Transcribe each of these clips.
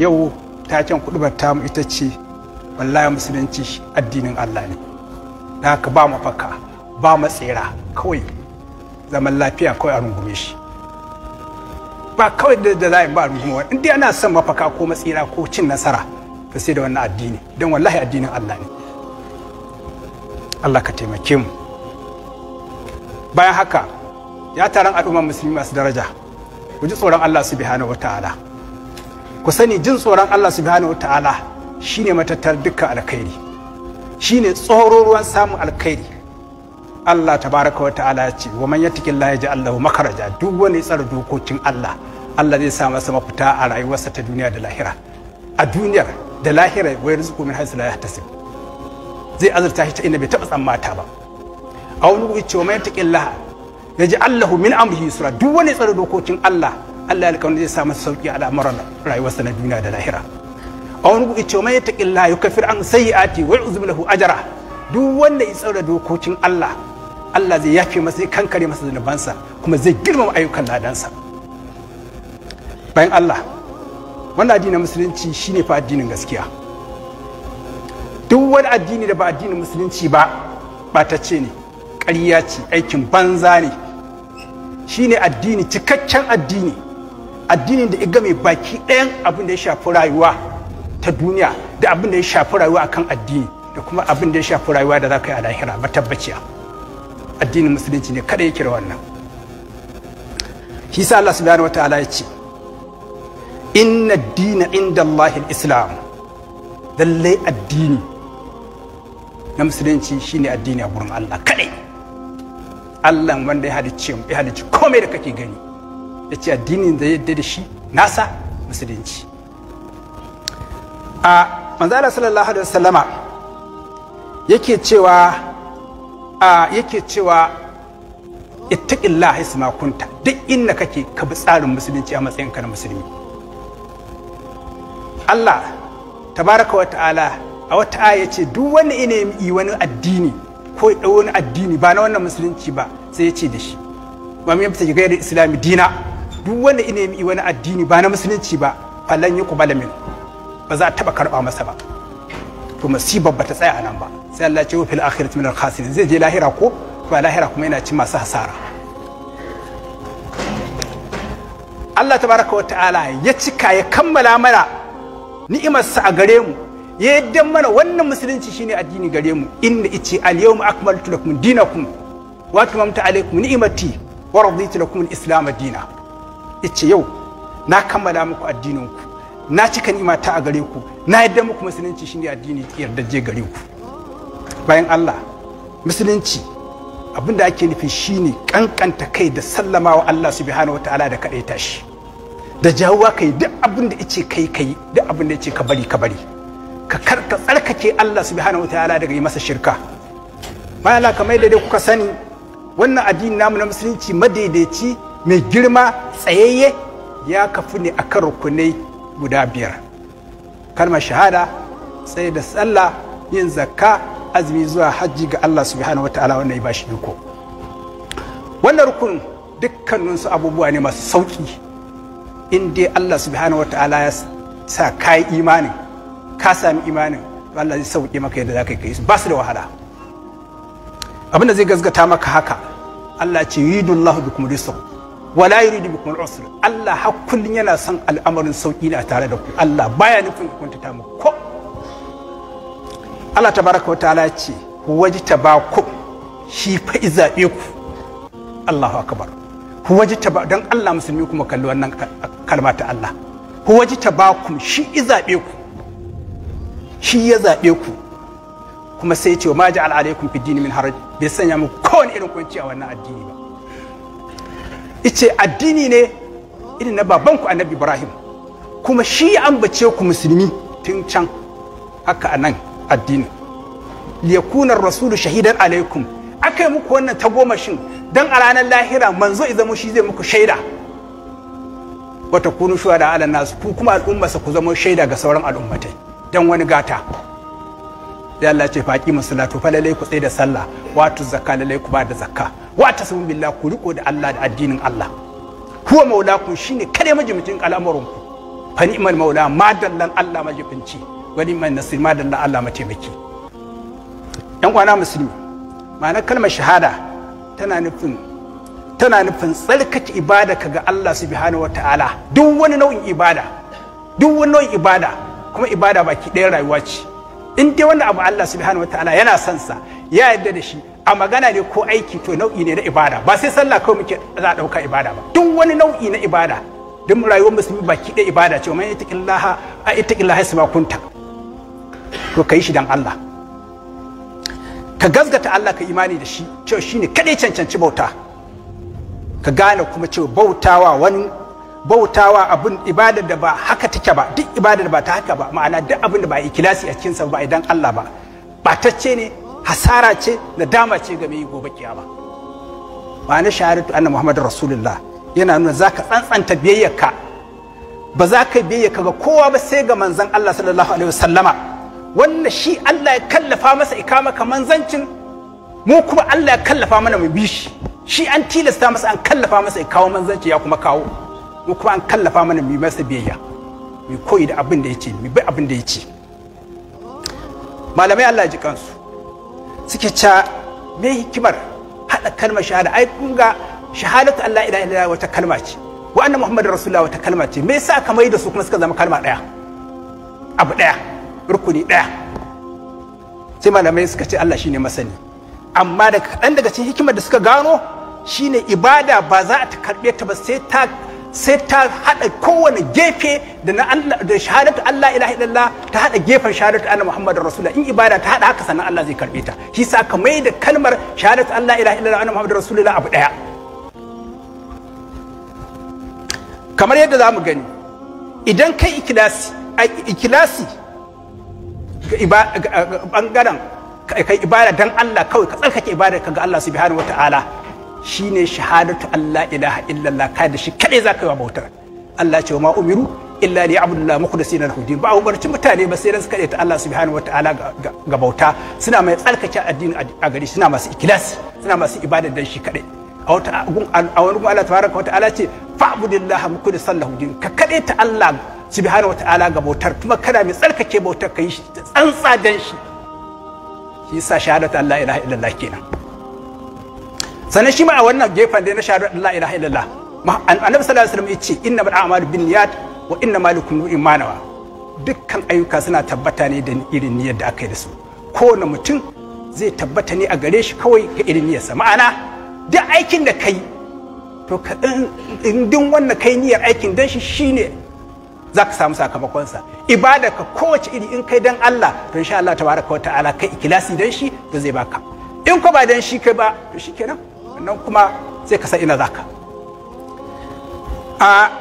Yau taken kudubar tamu ita ce wallahi musulunci addinin Allah ne. Da haka ba mafaka, ba matsera, kawai zaman lafiya kawai a rungume shi. Ba kawai da za a yi ba a rungume wani. In dai ana son mafaka ko matsira ko cin nasara, to sai da wannan addini. Don wallahi addinin Allah ne. Allah ka taimake mu. Bayan haka, ya taron al'ummar musulmi masu daraja, ku ji tsoron Allah subhanahu wa ta'ala. Ku sani jin tsoron Allah subhanahu wa ta'ala shine matattar dukkan alkhairi, shine tsoro ruwan samun alkhairi. Allah tabaraka wa ta'ala ya ce wa man yattaqillaha yaj'al lahu makhraja. Duk wanda ya tsara dokokin Allah, Allah zai sa masa mafita a rayuwarsa ta duniya da lahira. A duniyar da lahira wa yarzuqu min haythu la yahtasib, zai azurta shi ta inda bai taɓa tsammata ba. A wani guri ce wa man yattaqillaha yaj'al lahu min amrihi yusra. Duk wanda ya tsara dokokin Allah, Allah ya alƙawarin zai sa masa sauki a al'amuran rayuwarsa na duniya da lahira. A wani guri ce wa man yattaqillaha yukaffir an sayyi'ati wa yu'zim lahu ajra. Duk wanda ya tsara dokokin Allah, Allah zai yafe masa, zai kankare masa zunubansa, kuma zai girmama ayyukan ladansa. Bayan Allah, wannan addinin musulunci shine fa addinin gaskiya. Duk wani addini da ba addinin musulunci ba, ɓatacce ne, ƙarya ce, aikin banza ne. Shine addini, cikakken addini, addinin da iga mai baki ɗayan abin da ya shafi rayuwa ta duniya da abin da ya shafi rayuwa akan addini da kuma abin da ya shafi rayuwa da za ka yi a lahira matabbaciya. Addinin musulunci ne kada yake da wannan. Shi sa Allah subhanahu wataala ya ce inna ad-dina inda Allah al-islam. Lallai addini na musulunci shine addini a gurin Allah kadai. Allah wanda ya halicce mu, ya halicci komai da kake gani, ya ce addinin da ya yarda da shi nasa musulunci. A manzo Allah sallallahu alaihi wasallama yake cewa ittaqillah isma kunta. Duk inda kake ka bi tsarin musulunci a matsayinka na musulmi. Allah tabaraka wa ta'ala a wata aya ce duk wanda ina yi wani addini ko ya ɗau wani addini ba na wannan musulunci ba, sai ya ce da shi wa min yabtaji ghayra islami dina. Duk wanda ina yi wani addini ba na musulunci ba, falan yuqbala min, ba za a taba karba masa ba. To musibar ba ta tsaya a nan ba. Sai Allah ya ce wa fil akhirati min al khasirin. Zai je lahira ko to lahira kuma yana ci masu hasara. Allah tabaraka wa ta'ala ya cika ya kammala mana ni'imarsa a gare mu, ya yadda mana wannan musulunci shine addini gare mu. Inna ice al yawma akmaltu lakum dinakum wa atmamtu alaykum ni'imati wa raditu lakum al islam dina. Ice yau na kammala muku addinin ku, na cika ni'imata a gare ku, na yadda muku musulunci shine addini yardaje gare ku. Bayan Allah, musulunci abinda ake nufi shine kankanta kai da sallamawa Allah subhanahu wataala da kadaita shi, da jawuwa kai duk abin da yace kai kai, duk abin da yace ka bari ka bari, ka karka tsarkake Allah subhanahu wataala daga yi masa shirka. Bayan Allah, kamar yadda dai kuka sani, wannan addini namu na musulunci madaidaici mai girma tsayayye ya kafu ne akan rukunai guda 5: kalmar shahada, tsaye da sallah, yin zakka, azumi zuwa hajji ga Allah subhanahu wataala wanda ya bashi iko. Wannan rukunin dukkaninsu abubuwa ne masu sauki in dai Allah subhanahu wataala ya sa ka yi imanin, ka sami imanin, to Allah zai sauke maka yadda za ka yi su, ba su da wahala. Abin da zai gazgata maka haka, Allah ce yuridullahu bikum al-yusra wa la yuridu bikum al-usra. Allah har kullun yana son al'amarin sauki ne a tare da ku. Allah baya nufin ku kuntata muku ko. Allah tabaraka wa ta'ala ce wajtabakum, shi fa izabe ku. Allahu akbar. Wajtaba, dan Allah musulmi kuma kalli wannan kalma ta Allah. Wajtabakum, shi izabe ku, shi ya zabe ku. Kuma sai ya ce ma ja'al alaikum fid dini min haraj, bai sanya muku kowane irin kunci a wannan addini ba. Ice addini ne irin na babanku Annabi Ibrahim, kuma shi ya ambace ku musulmi tun can. Haka anan addinin liyakuna rasulu shahidan alaikum, aka yi muku wannan tagomashin dan a ranar lahira manzo ya zama shi zai muku shaida. Wata kunu shuhada ala nasu, ku kuma al'ummarsa ku zama shaida ga sauran al'ummatai dan wani gata. Sai Allah ce faqi musallatu, fa lalai ku tsaye da sallah, wato zakka lalai ku ba da zakka, wa tasmu billah, ku riko da Allah da addinin Allah. Huwa maulakum, shine kare majimcin al'amuran ku. Fa ni'mal maula, madallan Allah majibinci, wa ni'mal nasir, madallan Allah mataimaki. Yan uwana musulmi, ma'anar kalmar shahada tana nufin tsarkake ibada ka ga Allah subhanahu wataala. Duk wani nau'in ibada, duk wani nau'in ibada, kuma ibada baki ɗaya rayuwa ce. In dai wannan abu Allah subhanahu wataala yana son sa, ya yarda da shi, a magana ne ko aiki, to nau'i ne na ibada. Ba sai sallah kawai muke za a ɗauka ibada ba, duk wani nau'i na ibada. Duk rayuwar musulmi baki ɗaya ibada ce. Man yattaqillaha a ittaqillaha yasma kunta, to kai shi dan Allah, ka gazgata Allah, ka imani da shi cewa shine kadai cancanci bauta. Ka gane kuma cewa bautawa wani, bautawa abin ibadar da ba haka take ba, duk ibadar da ba ta haka ba, ma'ana duk abin da ba ikilasi a cikinsa ba, idan Allah ba, batacce ne, hasara ce, nadama ce ga mai gobe kiyama. Ma'ana shahadatu anna Muhammadar Rasulullah yana nuna zaka tsantsanta biyayyarka, ba za ka biyayyarka ga kowa ba sai ga manzon Allah sallallahu alaihi wasallama. Wannan shi Allah ya kallafa masa ikamaka manzancin, mu kuma Allah ya kallafa mana mu bi shi. Shi an tilasta masa, an kallafa masa ya kawo manzanci, ya kuma kawo. Mu kuma an kallafa mana mu masa biyayya, mu koyi da abin da ya ce, mu bi abin da ya ce. Malamai Allah ji kansu suke ca me hikimar haɗa kalmar shahada? Ai kun ga shahadatu Allah ilaha illallah wata kalma ce, wa anna Muhammadar Rasulullah wata kalma ce. Me yasa aka mai da su kuma suka zama kalma ɗaya, abu ɗaya, rukuni ɗaya? Sai malamai suka ce Allah shine masani. Amma da kaɗan daga cikin hikimar da suka gano shine ibada ba za ta karɓe ta ba sai ta haɗa kowane gefe da na Allah, da shahadatu Allah ilaha illallah ta haɗa gefen shahadatu anna Muhammadar Rasulullah. In ibada ta haɗa haka, sannan Allah zai karɓe ta. Shi sa ka mai da kalmar shahadatu Allah ilaha illallah anna Muhammadar Rasulullah abu ɗaya. Kamar yadda za mu gani, idan kai ikilasi ga bangaren kai ibada dan Allah kawai, ka tsarkake ibada ka ga Allah subhanahu wataala, shine shahadatu Allah ilaha illallah, ka da shi kadai zaka yi wa bautar Allah. Ce wa ma umiru illa li ya'budu mukhlisina lahu din. Ba umarci mutane ba sai dan su ta Allah subhanahu wataala ga bauta, suna mai tsarkake addini a gari, suna masu ikilasi, suna masu ibada dan shi kadai. A wata a wani gun Allah tabaraka wataala ce fa'budillaha mukhlisan lahu din. Ka kadai ta Allah subhanahu wataala ga bautar, kuma kana mai tsarkake bautar, ka yi shi tsantsa dan shi. Shi yasa shahadatu Allah ilaha illallah kenan. Sannan shi ma a wannan gefen da na shahadatu Allah ilaha illallah, Annabi sallallahu alaihi wasallam yace innamal a'malu binniyat wa innamal likulli imrin ma nawa. Dukkan ayyuka suna tabbata ne da irin niyyar da aka yi da su. Kowane mutum zai tabbata ne a gare shi kawai ga irin niyyarsa. Ma'ana duk aikin da kai, to ka in din wannan kai niyyar aikin dan shi, shine za ka samu sakamakonsa. Ibada ka kowace iri, in kai dan Allah, to insha Allah tabaraka wa ta'ala, kai ikilasi dan shi, to zai baka. In ko ba dan shi kai ba, to shikenan, wannan kuma sai ka san ina zaka. A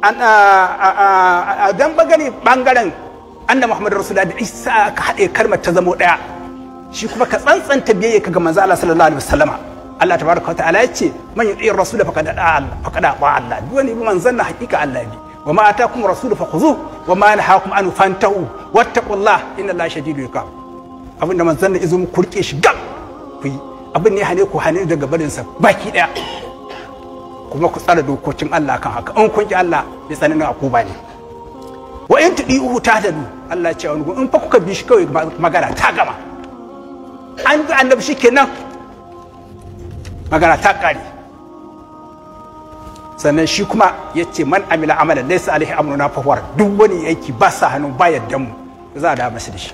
an a dan bagare bangaren anna Muhammadu Rasulullah da Isa ka haɗe kalmar ta zamo ɗaya, shi kuma ka tsantsanta biyayya ka ga manzo Allah sallallahu alaihi wasallama. Allah tabaraka wa ta'ala ya ce man yuti rasul faqad Allah, faqad ata Allah. Duk wani manzon na, hakika Allah bi. Wa ma atakum rasul fakhuzuhu wa ma nahakum anhu fantahu wattaqullah inna Allaha shadidul iqab. Abinda manzon na izo mu kurke shi gam ku yi, abin ne hane ku hane daga barin sa baki daya, kuma ku tsara dokokin Allah kan haka. In kun ki Allah, bai tsananin akuba ne. Wa in tudi'uhu tahtadu. Allah ya ce wani in fa kuka bi shi kawai, magana ta gama. An bi Annabi, shikenan, magana ta kare. Sannan shi kuma ya ce man amila amalan laysa alaihi amruna fa huwa. Duk wani aiki ba sa hannu ba yaddan mu, za a da masa da shi.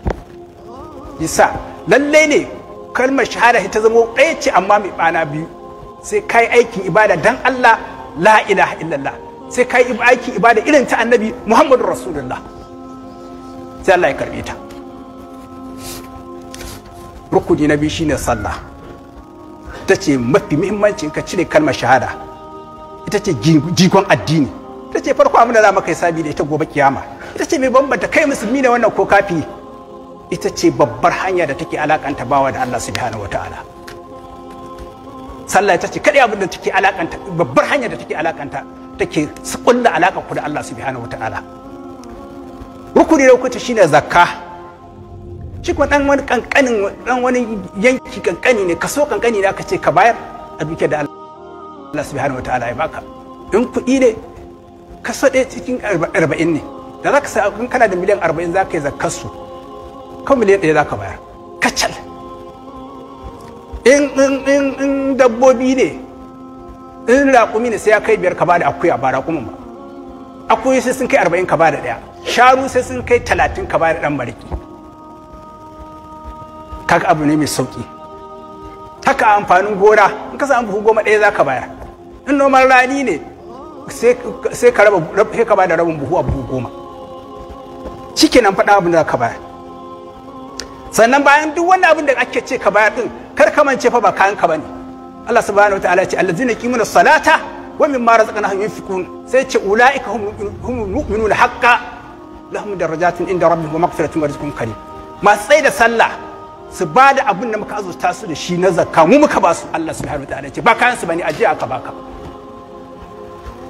Yasa lalle ne kalmar shahada ta zamo ɗaya ce amma mai bana biyu. Sai kai aikin ibada dan Allah, la ilaha illallah, sai kai aikin ibada irin ta Annabi Muhammadu Rasulullah, sai Allah ya karbe ta. Rukuni na biyu shine sallah. Ita ce mafi muhimmanci in ka cire kalmar shahada. Ita ce jigon addini, ita ce farko abin da za maka hisabi da ita gobe kiyama, ita ce mai bambanta kai musulmi ne wannan ko kafi, ita ce babbar hanya da take alakanta bawa da Allah subhanahu wataala. Sallah ita ce kadai abin da take alakanta, babbar hanya da take alakanta, take kulla alaka ku da Allah subhanahu wataala. Rukuni na uku shine zakka. Shi kuma dan wani kankanin, dan wani yanki kankani ne, kaso kankani ne aka ce ka bayar a dukiyar da Allah subhanahu wataala ya baka. In kuɗi ne, Kaso 1 cikin 40 ne. Da za ka sa in kana da miliyan 40 za ka yi zakkar su, kawai miliyan 1 za ka bayar kacal. In dabbobi ne, in raƙumi ne sai ya kai 5 ka bada akuya, ba raƙumin ba. Akuyoyi sai sun kai 40 ka bada 1, shanu sai sun kai 30 ka bada ɗan mariki. Kaga abu ne mai sauki. Haka amfanin gona, in ka samu buhu 10 ɗaya za ka bayar. In noman rani ne sai ka raba, sai ka bada rabin buhu a buhu 10. Shikenan faɗa abin da ka bayar. Sannan bayan duk wannan abin da ake ce ka bayar din, kar ka mance fa ba kayan ka bane. Allah subhanahu wataala ya ce allazina yuqimuna salata wa mimma razaqnahum yunfiqun, sai ce ulaika humul mu'minuna haqqan lahum darajatun inda rabbihim wa maghfiratun wa rizqun karim. Masu tsaye da sallah su ba da abin da muka azurta su da shi na zakka, mu muka ba su. Allah subhanahu wataala ya ce ba kayan su bane, ajiya aka baka.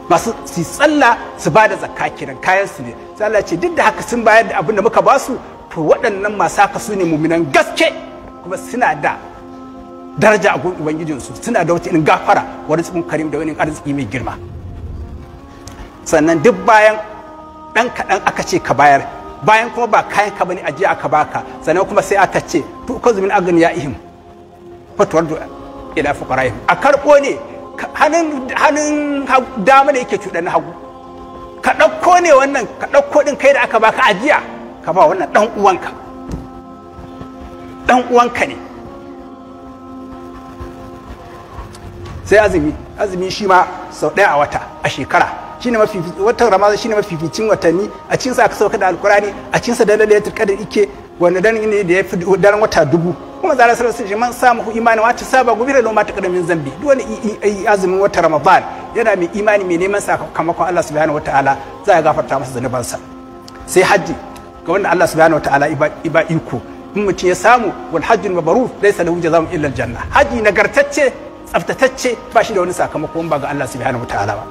Masu su tsalla su ba da zakka kiran kayan su ne. Sai Allah ce duk da haka sun bayar da abin da muka ba su, to waɗannan masu haka su ne muminan gaske, kuma suna da daraja a gurin ubangijinsu, suna da wata irin gafara wa rizqun karim, da wani arziki mai girma. Sannan duk bayan ɗan kaɗan aka ce ka bayar, bayan kuma ba kayan ka bane ajiya aka baka, sannan kuma sai aka ce tu kazu min agniyaihim fatuwardu ila fuqaraihim. A karɓo ne hannun dama da yake cuɗan hagu, ka ɗauko ne wannan, ka ɗauko ɗin kai da aka baka ajiya, ka ba wannan ɗan uwanka, ɗan uwanka ne. Sai azumi, azumi shi ma sau ɗaya a wata a shekara, shine mafi watan Ramadan shine mafificin watanni. A cikin sa aka sauka da Alkurani, a cikin sa da Lailatul Qadr ike, wanda dan ne da yafi daren wata 1000. Kuma zara sallallahu alaihi wasallam man samu imani wa ta saba gubira lahu ma taqaddama min zambi. Duk wani azumin watan Ramadan yana mai imani mai neman sakamakon Allah subhanahu wataala, za ya gafarta masa zanubansa. Sai haji ga wanda Allah subhanahu wataala iba iko, in mutum ya samu wal hajjul mabrur laysa lahu jazaa'un illa aljanna. Haji nagartacce tsaftatacce ba shi da wani sakamako ba ga Allah subhanahu wataala ba.